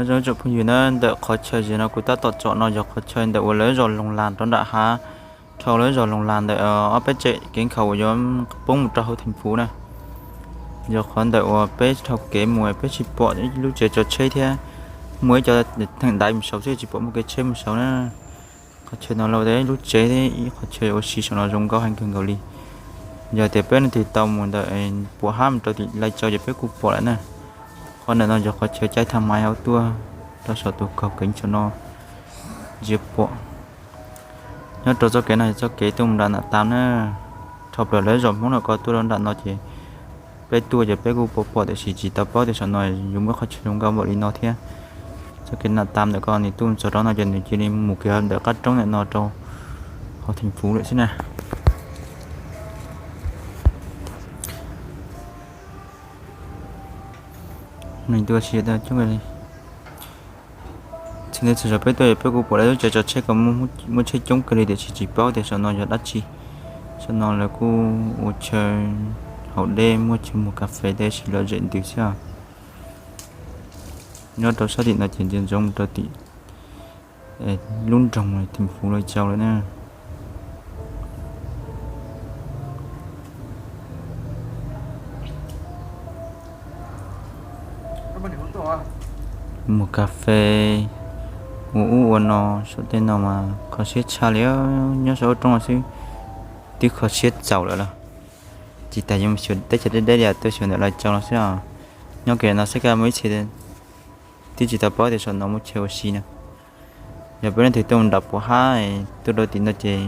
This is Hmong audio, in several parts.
Zoo tsoom phooj ywg na, ntawm qhov chaw zim no kuv tab tom tsom no yog qhov chaw ntawm uas lawv zos Loos Las rau nram hav, dhau lawv zos Loos Las ntawm ob peb tsem kev nkhaus uas yuav poob mus rau hauv theem fuv na. Yog qhov ntawm uas peb dhau kev mus peb tsis pom lub tsev tso tsheb thiab, muaj ib co theem daiv mus saud xwb tsis pom muaj kev tsheb mus saud na. Qhov chaw no los ib lub tsev thiab ib qhov chaw ua si saum no zoo nkauj heev kawg nkaus li. Yog tias peb leej twg tau mus ntawm Puam Hab mus rau tim Lais Tsau ces peb kuj pom lawm na. Qhov ntawm no yog qhov chaw caij thaj maiv hauv tuaj rau saum tus kaug kev saum no ntsia pom. Nyob rau txoj kev no yog txoj kev tuaj mus nram Nam Tam na. Dhau plaws lawv zos Hmoob no ko tuaj rau nram no ces peb tuaj ces peb kuj pom pom tiam sis tsis tau paub tias saum no yuav muaj qhov chaw zoo nkauj npaum li no thiab. Txoj kev Nam Tam ntawm ko nws tuaj txog rau no ces nws cia li mus kiag ntawm qab roob ntawm no rau hauv theem fuv lawm xwb na. Nws tuaj si coob li. Txhua hnub txhua zaus peb tuaj peb kuj pom lawv lub tsev tso tsheb ko muaj tsheb coob kawg li tiam sis tsis paub tias saum no yog dab tsi. Saum no lawv kuj ua chaw haus dej muaj chaw muag kas fes tej siv lom zem ntws xwb os. Nyob rau sab tim no ces ntsia ntsoov mus rau tim lub nroog Theem Fuv Lais Tsau lawm na. Muag kas fes ua ub ua no, saum tej no mas kho siab tshaj li, nyob saum lub roob no xwb twb kho siab txaus lawm los tsis tas yuav mus xyuas teb chaws deb deb li tuaj xyuas ntawm Lais Tsau no xwb os. Nyob kiag no xwb kaj muaj ib txhia twb tsis tau paub tias saum no muaj chaw ua si no. Yog peb leej twg tuaj mus nram Puam Hab tuaj rau tim no ces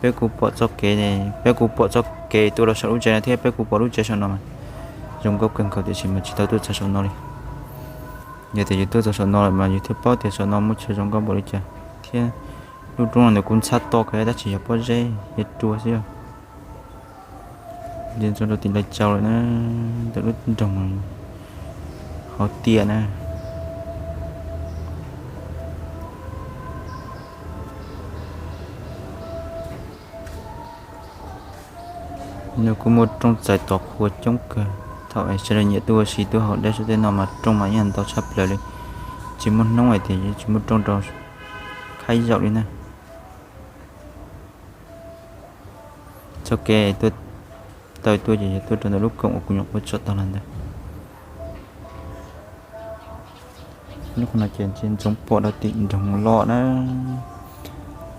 peb kuj pom txoj kev, peb kuj pom txoj kev tuaj rau saum lub tsev no thiab peb kuj pom lub tsev saum no mas zoo nkauj kawg nkaus tiam sis mas tsis tau tuaj txog saum no li. Yog tias yus tuaj txog saum no lawm mas yus thiaj paub tias saum no muaj chaw zoo nkauj npaum li cas thiab. Lub roob no nws kuj ntxhab to kawg tab sis yog pob zeb yog rua xwb. Ntsia ntsoov rau tim Lais Tsau lawm na, ntawm lub nroog hauv tiaj na. Nws kuj muaj rooj txais tos qhua coob kawg, thaum sawv daws nyiam tuaj ua si tuaj haus dej saum tej no mas rooj mas yeej ntau tshaj plaws li. Tsis muaj hnub hais tias yuav tsis muaj rooj rau khaib zaum li na. Txoj kev tuaj taw tuaj ces yog tuaj rau ntawm lub koom uas kuv nyuam qhuav tsom tag los ntawd. Lub qhov no ces ntsia ntsoov pom rau tim nroog loj na.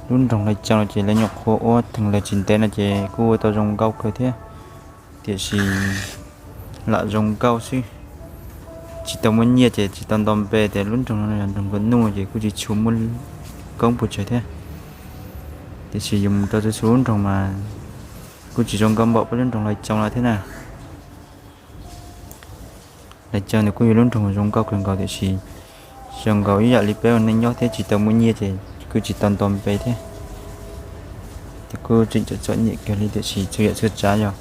Lub nroog Lais Tsau no ces lawv nyuam qhuav ua theem lawv tsis ntev no ces kuj ua tau zoo nkauj kawg thiab, tiam sis lam zoo nkauj xwb. Tsis tau muaj nyiaj ces tsis tau nto npe tias lub nroog no yog nroog nkawd nuj ces kuj tsis tshua muaj koob puas tsawg thiab. Tiam sis yus mus rau txhua txhua lub nroog mas kuj tsis zoo nkauj npaum peb lub nroog Lais Tsau no thiab na. Lais Tsau nws kuj yog lub nroog zoo nkauj kawg nkaus tiam sis zoo nkaus ib yam li peb ua neej nyob thiab tsis tau muaj nyiaj ces kuj tsis tau nto npe thiab. Ces kuj tseem txom txom nyem kawg li tiam sis txhua yam txhua tsav yog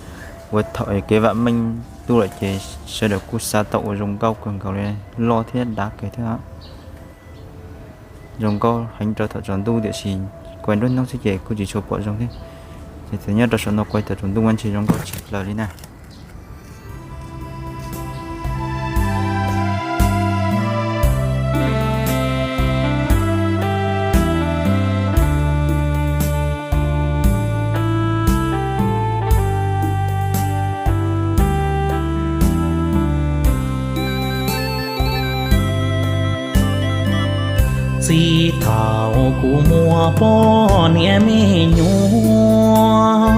ua thaum kev vam meej tuaj lawm ces sawv daws kuj xav tau ua zoo nkauj kawg nkaus li, loj thiab dav kawg thiab. Zoo nkauj heev rau thaum tsaus ntuj tiam sis kuv nruab hnub xwb ces kuj tsis tshua pom zoo thiab. Ces txawm nyob rau saum no kuv thaum tsaus ntuj mas ntshe zoo nkauj tshaj plaws li na. Txij thaum kuv muaj poj niam me nyuam,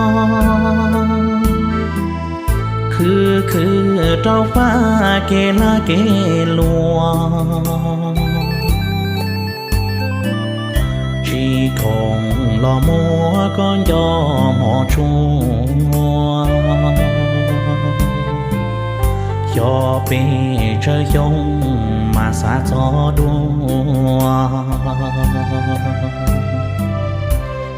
khwv khwv rau fab kev lag kev luam, tsis khoom los muab koj nco hmo tshua. Xyov pes tsawg xyoo mas xav txog dua,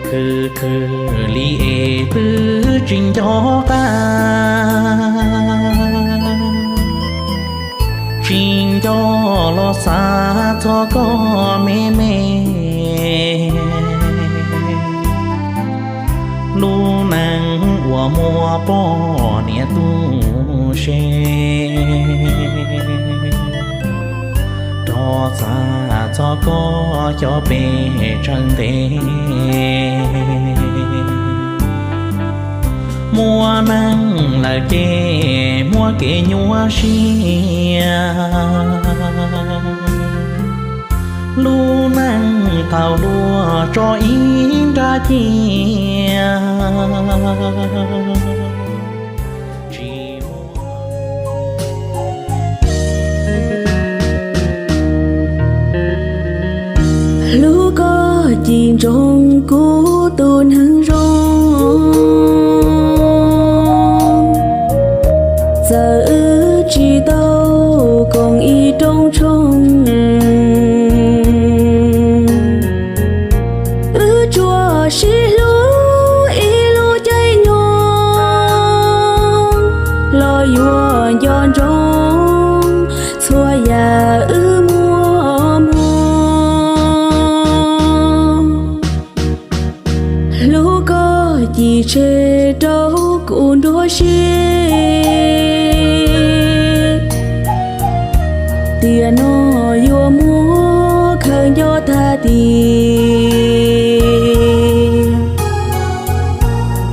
khwv khwv li es twb tsis nco qab, tsis nco los xav txog koj me me. Lub neej uas muaj poj niam tu se, rau Txav txog koj cov pes tsawg ntev, muaj neeg lawm ces muaj kev nyuaj siab. Lub neej thaum luag tso ib nrab cia, tsis muaj. Hlub koj cim ntsoov kuv tus neeg zoo, txawm wb tsis tau koom ib rooj tshoob, wb tsuas sib hlub ib lub caij nyoog los yuav nco ntsoov txhua yam wb muaj hmoov. Hlub koj cim tseg rau kuv nruab siab, tiam no yuav muab khaws nco tag tiag.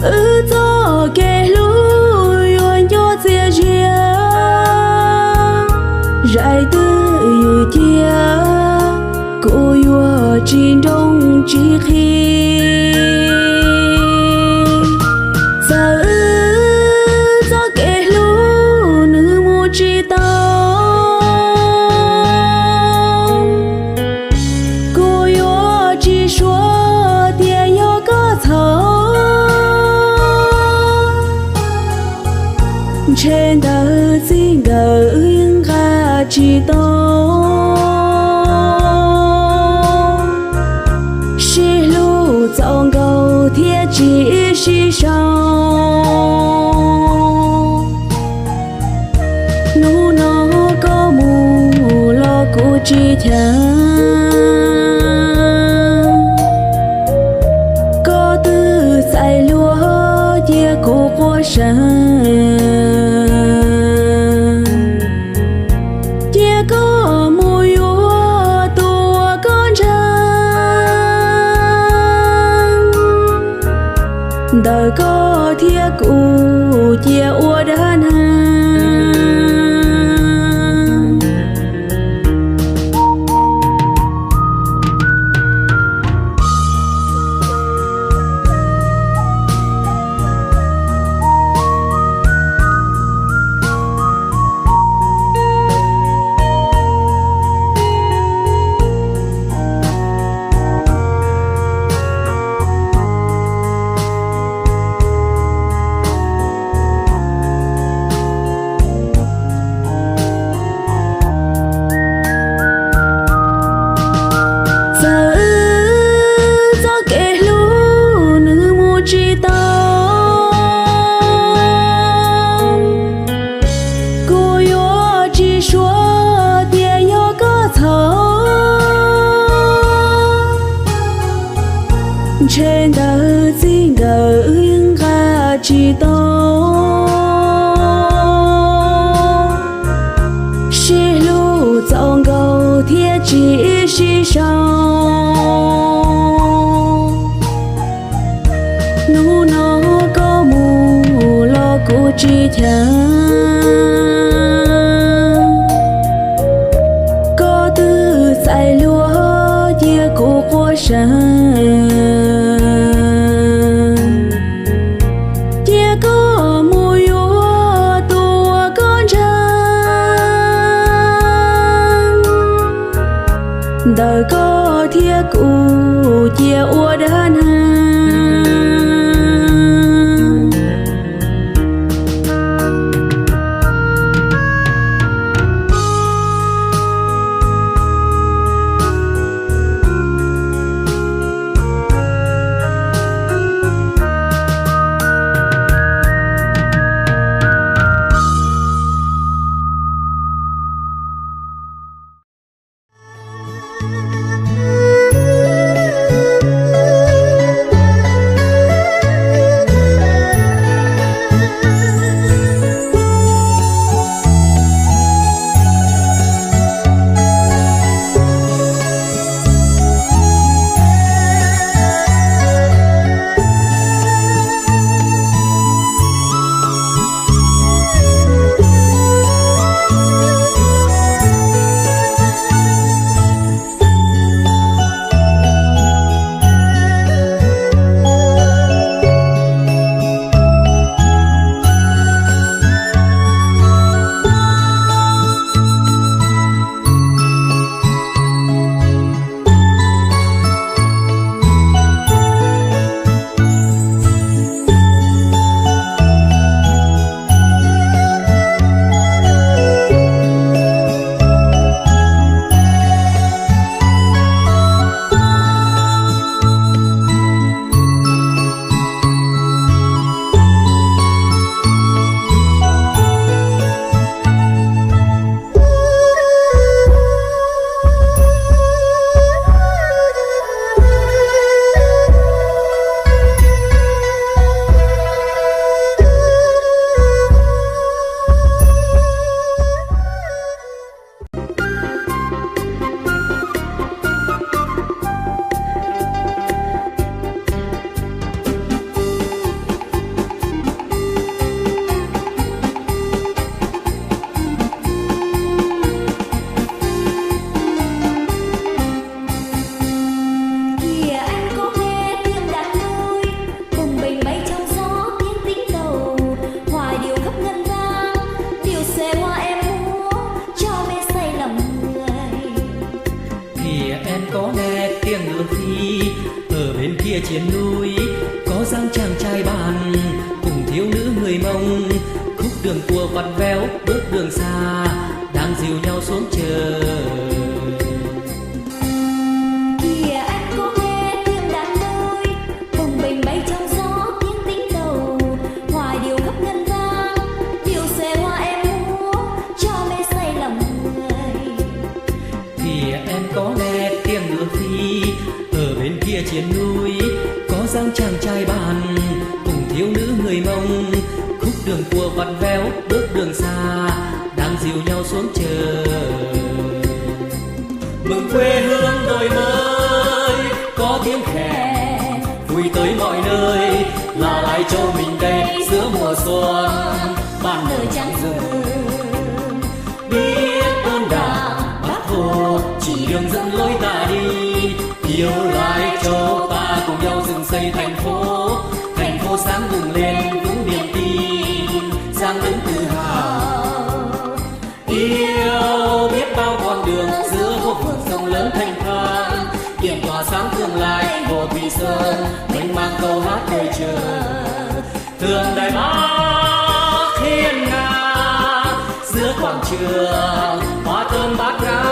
Wb txoj kev hlub yuav nco txias zias, zais twj ywm cia, kuv yuav tsis nroo tsis qhib. Txawm wb txoj kev hlub nws mus tsis tau, kuv yuav tsis suav tias yog koj txhaum. Ntshe ntawd txij nkawm wb nqa tsis tau, sib hlub txaus nkaus thiab tsis sib sau. Hnub no koj mus los kuv tsis cheem, koj twb txais luag cia kuv quaj seev. Cia koj mus yuav tus uas koj ntseeg, ntawm koj thiab kuv cia ua dab neeg. Txawm wb txoj kev hlub nws mus tsis tau, kuv yuav tsis suav tias yog koj txhaum. Ntshe ntawd txij nkawm wb nqa tsis tau, sib hlub txaus nkaus thiab tsis sib sau. Hnub no koj mus los kuv tsis cheem, koj twb txais luag cia kuv quaj seev. Cia koj mus yuav tus uas koj ntseeg, ntawm koj thiab kuv cia ua dab neeg. Chia nuối, có dáng chàng trai bạn, cùng thiếu nữ người Mông, khúc đường cua vặt véo, bước đường xa, đang dìu nhau xuống chợ. Kìa anh có nghe tiếng đàn đôi, bồng bềnh bay trong gió tiếng tĩnh đầu, hòa điệu khắp ngân vang, điệu xòe hoa em múa, cho mê say lòng người. Kìa em có nghe tiếng ngựa phi, ở bên kia triền núi, có dáng chàng trai bạn, cùng thiếu nữ người Mông, khúc đường cua vặt véo, bước đường xa, đang dìu nhau xuống chợ. Mừng quê hương đổi mới, có tiếng khen vui tới mọi nơi, là lai châu mình đây giữa mùa xuân, ban nở trắng rừng. Biết ơn Đảng, Bác Hồ chỉ đường dẫn lối ta đi, yêu Lai Châu ta cùng nhau dựng xây thành phố, thành phố sáng bừng lên vững niềm tin, sáng đứng tự hào. Yêu biết bao con đường giữa phố phường rộng lớn thanh thang, điện tỏa sáng tương lai Hồ Thủy Sơn, mênh mang câu hát đời chờ. Tượng Đài Bắc hiên ngang, giữa quảng trường hoa thơm bát ngát.